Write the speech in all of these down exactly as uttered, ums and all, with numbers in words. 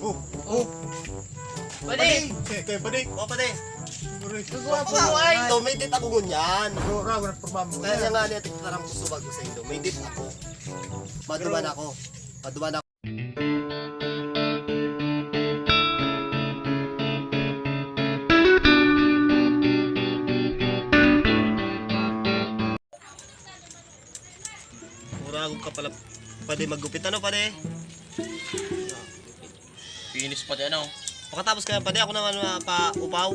Oh, oh. Padi! Kaya, kaya padi. O, padi. Pare. Nagawa ko mo ay. Ito, may date ako ngunyan. Bro, raw, nagporma mo. Kaya nga niya, tiklarang ko subag sa indo. May date ako. Maduman ako. Maduman ako. Uragon ka pala, padi, maggupit. Ano, padi? Finish pati ano. Pakatapos ka yan, padi. Ako naman, ah, paupaw.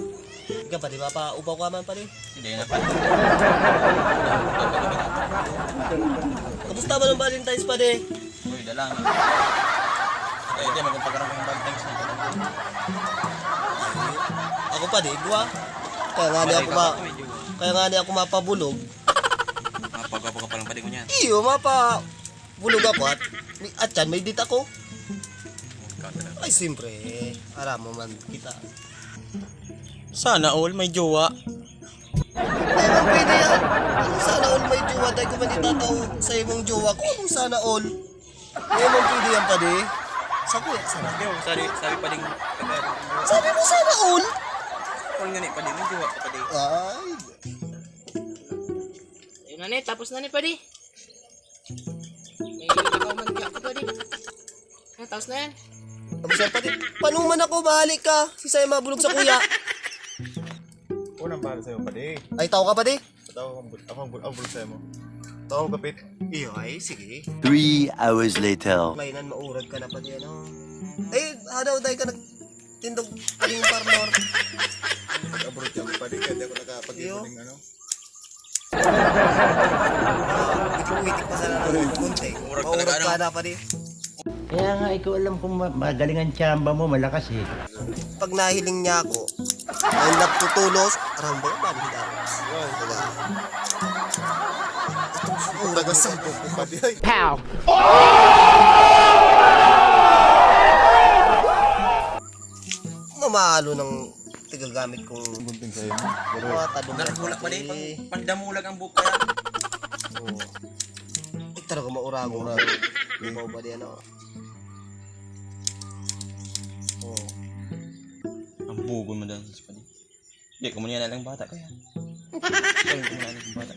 Ikaw, padi, mapaupaw ka man, padi. Hindi na pati. Kamusta ba ng Valentine's, padi? Uy, dalang. Eh, hindi, magpagkaroon ng Valentine's na. Ako, padi, igwa. Kaya nga ni Malay ako ka ma-, pa, medyo. Kaya nga ni ako mapabulog. Mapagwapo ka palang padi ko niyan. Iyo, mapa-, bulog ako at, at yan, may date ako. Ay, siyempre, aram mo man kita. Sana all may jowa. Ay, man pwede yan. Ano sana all may jowa? Dahil ko man itatao sa imong jowa. Kung anong sana all? Ay, man pwede yan, padi. Sa kuya, sana. Hindi, sabi, sabi pa din. Sabi mo sana all? All nga ni, padi. May jowa ka, padi. Ay. Ayun na ni, tapos na ni, padi. May ikaw man niya ako, padi. Ah, tapos na yan. Tapos na, padi. Paano man ako, bahali ka. Si Saya mabulog sa kuya. Unang bahali sa'yo, padi. Ay, tao ka, padi? Tao akong bul-, ako ang bul-, ang bulog sa'yo mo. Tao akong kapit. Iyo, ay, sige. Three hours later. Lainan, maurag ka na, padi, ano? Eh, hadaw, dahil ka nagtindog, padi yung parlor. Pag-abroad ka, padi, kaya di ako nakapag-ibon Iyo. ng ano. Itik-itik pa sana ng kunti. Murag Maurag talaga, ka ano? na, padi. Kaya nga, ikaw alam kung ma-, magaling ang tsamba mo, malakas eh. Pag nahiling niya ako, ang nagtutulos, aram ba, balik ako. Diba? Taga-sampung ko pa di ay. Pow! Mamalo ng tigagamit kong Gunting sa'yo. Pero mga tadong Darhula pa rin, pang, pangdamulag ang buhok kaya. Oo. Ay, talaga maurago. Maurago. Ikaw ba di ano? Oo. Ang bugon mo dyan sa padi. Hindi, kung muna lang bata kaya. Kung muna lang bata.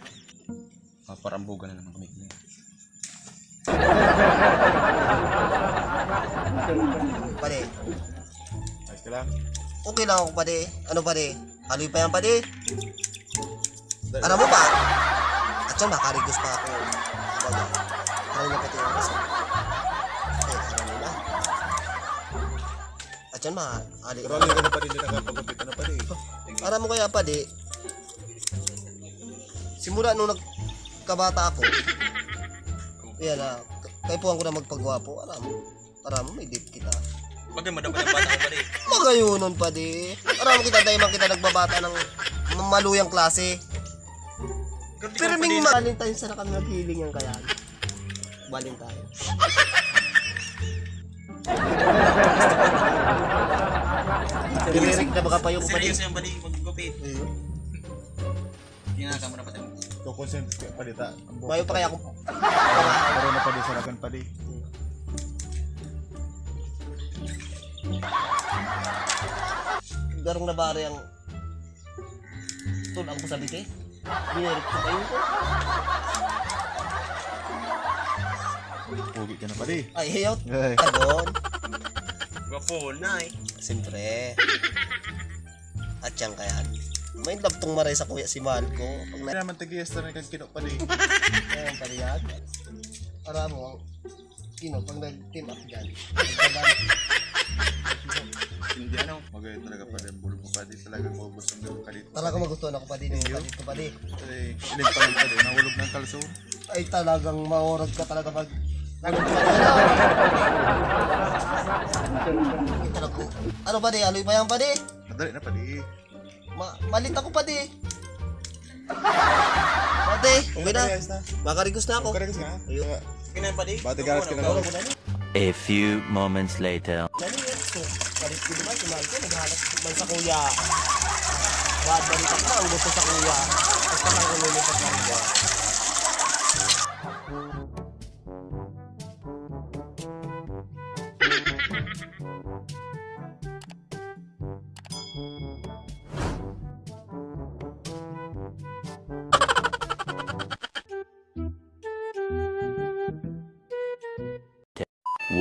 Paparambugan na naman kami. Padi. Ayos ka lang? Okay lang ako, padi. Ano, padi? Haloy pa yan, padi. Dali. Aram mo ba? At siya, makarigos pa ako. Baga. Aray na pati yung isa. Eh, aram mo na. At yan, ma-, ali Pero na. Ano ka na pa rin nakapagupit na pa rin. Aram mo kaya, padi? Simula nung nagkabata ako, yan na, kaipuhan ko na magpagwapo. Aram mo, aram mo, may date kita. Bagay, madamay ang bata ko pa rin. Magayonon, padi. Aram mo kita, dahil man kita nagbabata ng maluyang klase. Pero may Valentine's na kami naghiling yan kaya. Valentine. Direct na baga pa yung Seryoso yung bali, maggupit. Ayun. Ginagawa mo na pati. Kukonsentrate ka pa dita. Mayo pa kaya ako. Pero na padi sa ragan padi. Garong na bare ang Tol, ako sa biti. Binerik ko kayo ko. Pogi ka na padi. Ay, hiyot. Ay. Tagon. Gwapo na eh. Siyempre. At yan kaya. May labtong maray sa kuya si mahal ko. Pag na- Kaya naman tag-iesta na kang kino padi. Ayan, padi yan. Para mo, ang Kino, pag nag-team up dyan. Hindi ano, magayon talaga padi ang bulong mo padi. Talagang magugustuhan ka dito. Talaga magustuhan ako padi. Nung Iyo. Padi ko padi. Eh, iling pa lang padi. Nahulog ng kalso. Ay, talagang maurag ka talaga pag... Talaga. Ano padi? Aloy pa yan padi? Madali na padi. Ma-, malit ako, padi. Padi, okay na. Padi, ayos na. Makarigos na ako. Makarigos na? Ayun. Okay na, padi. Bati garas ka na. Ako na. A few moments later. Dali, let's go. Palit ko naman, si Marco, naghahanap man sa kuya. Bad balita ka, ang gusto sa kuya. Basta lang ko lulupat sa kuya.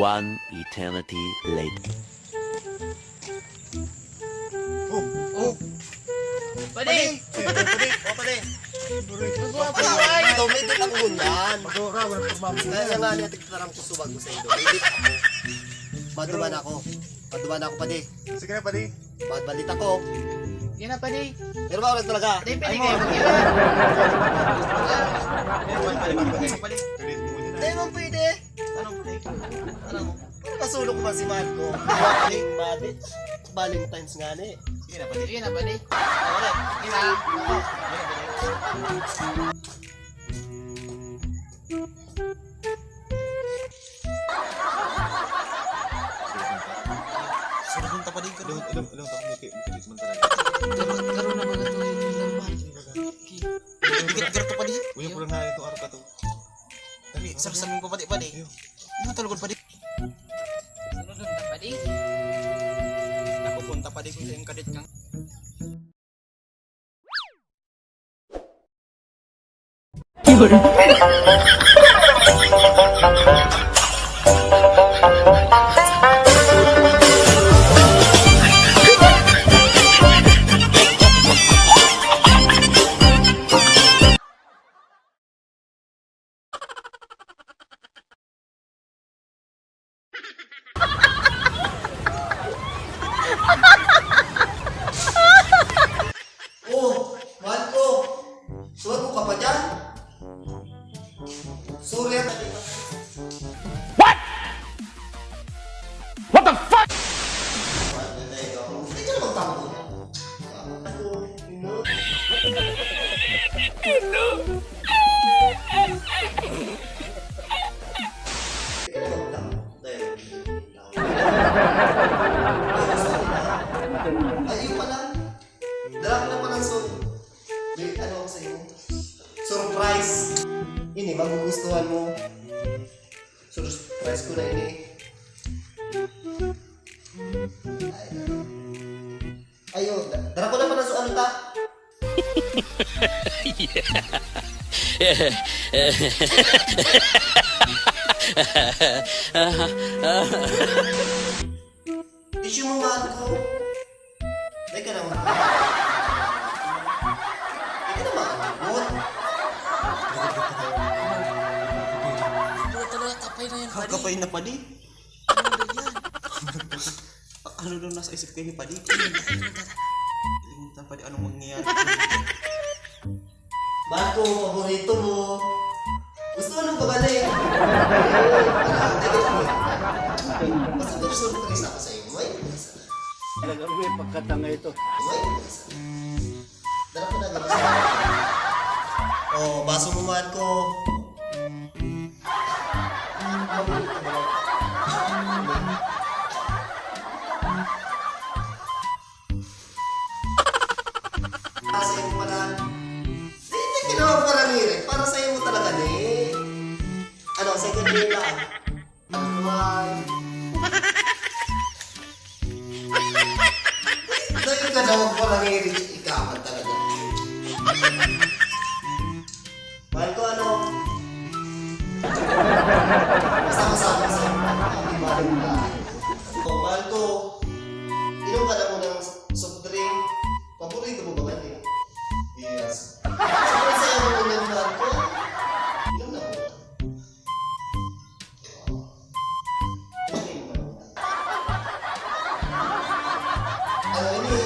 One eternity later. Oh, oh. Padi! Padi! Oh, padi! Padi! Padi! Dumidit ako ngunyan. Madura, walang problema. Kaya nga niya, tigtaram ko subag ko sa indo. Dumidit. Maduman ako. Maduman ako, padi. Sige na, padi. Bad balita ko. Yan na, padi. Pero ba oras talaga? Padi, pwede kayo mag-iwan. Hindi mo pwede. Ano, padi? Ano mo? Ano, masulok ko ba si Marco? Balik, balik. Valentine's nga ni. Sige na, padi. Sige na, padi. Wala. Sige na. Sino kung tapad yung Ilong, ilong, ilong, tapos may pi-, may pilit man talaga. Karon na ba ito yung normal? Dikit garto pa di? Uy, yung pala na itong araw ka to. Dali, sarsamin ko pati, padi. Ayun. Ano talaga, padi? Sunod na, padi. Napupunta, padi, kung saan kadit kang Oh, mahal ko. Sumagot ka pa dyan? Sorry, ah. What? What the fuck? Mahal na tayo. Hindi ka na magtawag. Ano? Ano? Ayun pala. Dala ko na pala, so, may ano ako sa iyo. Surprise! Ini, magugustuhan mo. Surprise ko na ini. Ay. Ayo, da-, dara ko na pa na su-, ano ta? Tissue mo, mahal ko. Teka lang. Teka naman, what? Ito talaga, kapay na yan, padi. Kapay na, padi? Ano ba yan? Ano daw nasa isip ko ni padi? Kalimutan, padi, anong mangyayari? Bago, paborito mo. Gusto mo nung pabalik? Basta may surprise ako sa iyo. May surprise. Talaga, may pagkatanga ito. May surprise. Dala ko na, dala ko. Oh, baso mo man ko. Para sa imo pala. Di, di, di naman para ni Rick. Para sa imo talaga ni. Ano, second year lang. Ano naman? Di, di ka naman para ni Rick. Ikaw man talaga. Mahal ko, ano? Basta masabi sa iyo, happy Valentine. Oh, mahal ko, inom ka na muna ng soft drink. Paborito mo ba man yan? Yes. Sobrang saya mo uminom, mahal ko. Inom na muna. Ano ini?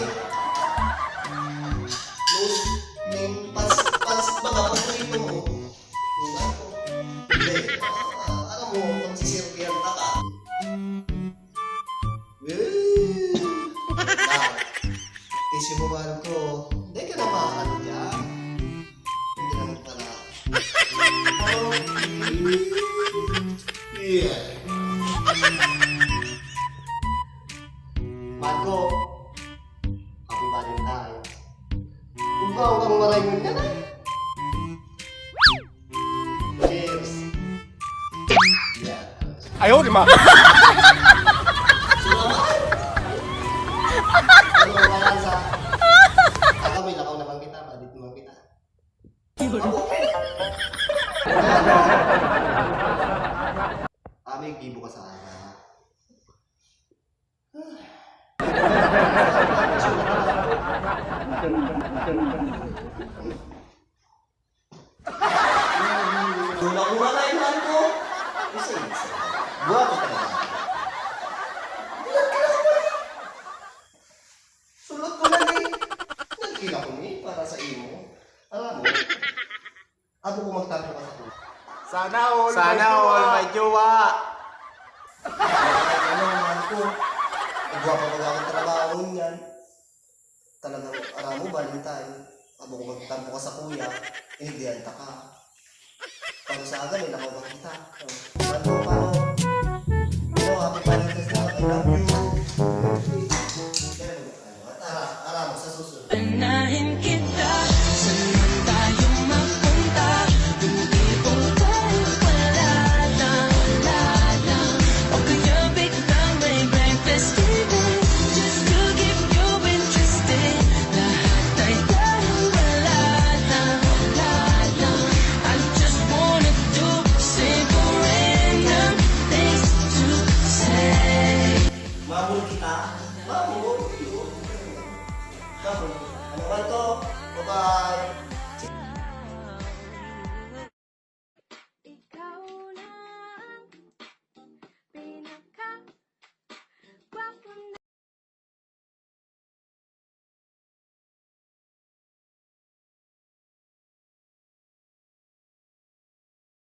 Los, ning pas-, pas-, mga paborito mo. Hindi. Ah, alam mo, magsisirbihan pa ka. Eh. Ah, tissue mo, mahal ko. Hindi ka na maaano dyan. Hindi ka na magpala. Yeah. Marco, happy Valentine. Kung ba ang maray mo yan, eh. Cheers. Yeah. Ayaw, di ma. Kami gibo ka sa aga. Dula ko na kainan ko. Isa, isa. Buhat ko talaga. Sulot ko na ni. Nagkila ko ni para sa imo. Alam mo, abo ko magtago ka sa kuya. Sana all Sana may jowa. all may jowa. Ano naman ko? Ang gwapo ko ang trabaho niyan. Talagang aram mo, Valentine. Abo ko magtampo ka sa kuya, inigdihan ta ka. Pag sa aga, may lakaw ba kita? Oh. Paano, paano? Pero happy Valentine's na, I love you. Pero, ano, at ara, ara mo sa susunod. Anahin kita, saan man tayo mapunta? Hindi ko tayo wala lang, wala lang. O kaya biglang may breakfast TV, just to keep you interested. Lahat ay dahil wala lang, wala lang. I just wanna do simple random things to say. Mamon kita? Mamon? Mamon. Ano man to? Bye-bye.